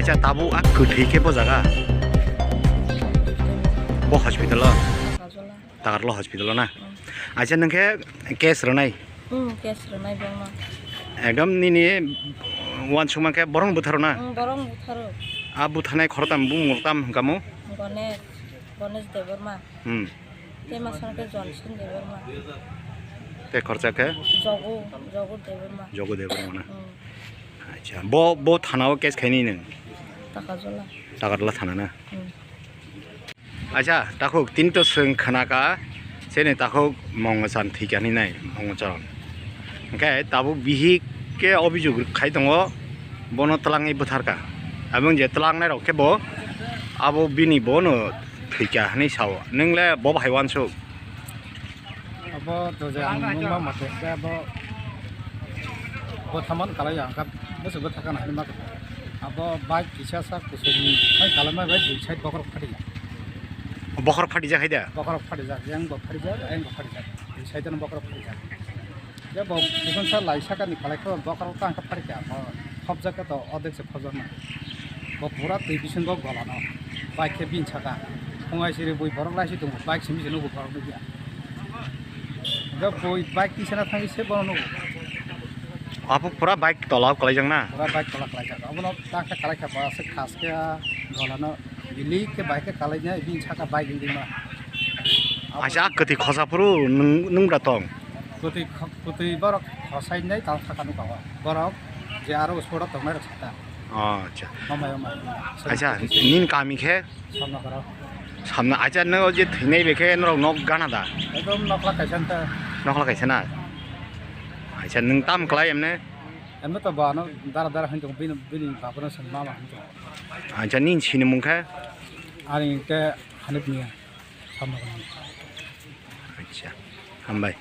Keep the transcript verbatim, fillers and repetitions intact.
Acha, tabuk a kwthwi khe bo jaga? Bo hospital o? Takarjala. Takarjala hospital o na? Hmm. Acha, nwng khe case rwnai? Hmm, case rwnai bangma. Ekdom nini uansukma khe borokno butharo na? Hmm, borokno butharo. A butharnai khoroktham bumung rok tam hwnkha mo? Ganesh, Ganesh Debbarma. Hmm. Tei masa khe Johnson Debbarma. Tei khoroksa khe? Jogo, Jogo Debbarma. Jogo Debbarma na? Hmm. Acha, bo, bo thana o case khaini nwng? Takarjala. Takarjala thana na? Hmm. Acha, takhuk tini to swng khna ka, chini takhuk Mongochan thwikha hinwi nai, Mongochan. Hwnkhe tabuk bihik khe obhijog khai tongo, bono twlangwi bwtharkha. Aboni je twlangnai rok khe bo, abo bini bono thwikha hinwi sao. Nwng le bo bahai uansuk? Abo to je ang nungma mate khe abo bwthaman kalai ang kha bwswk bwtha kana hinwi ma kha. Abo bike kisa sak kusuni hai kalai ma bai dui side bokhorok phadi. Bokhorok phadi jak hai da? Bokhorok phadi jak, yang bo phadi jak, yang bo phadi jak. Dui side no bokhorok phadi jak. Je bo chikon sa lai saka ni kalai kha bokhorok tang kha phadi kha. Bo khop jak kha to odek se phojor na. Bo pura twi bisingo golano. Bike khe bini saka. Phungai siri bui borok lai si tongo. Bike simi se nugo borok nugya. Ga bui bike tisana thangwi se bono nugo. Abo pura bike tola o kwlaijak na? Pura bike tola kwlaijak. Abono ta khe kalai kha ba se khas khe a golano bili khe bike khe kalai nai bini saka bike wngwi ma. Aisa a kwtwi khosa phuru nwng, nwng da tong? Kwtwi kho-, kwtwi borok khosai nai tang saka nukha o. Borok je aro sport o tongnai rok sata. Oh, acha. Hambai, hambai. Acha, nini kami khe? Samna kara. Samna, acha, no je thwinai bekhe norok nok gana da? Ekdom nokla kaisa ta. Nokla kaisa na? Acha, nwng tam kwlai emne? Emne to ba no dara dara hin tong bini, bini bapano sen mama hin tong. Acha, nini sini mung khe? Ani ke Hanif Miya. Samna kara. Acha, hambai.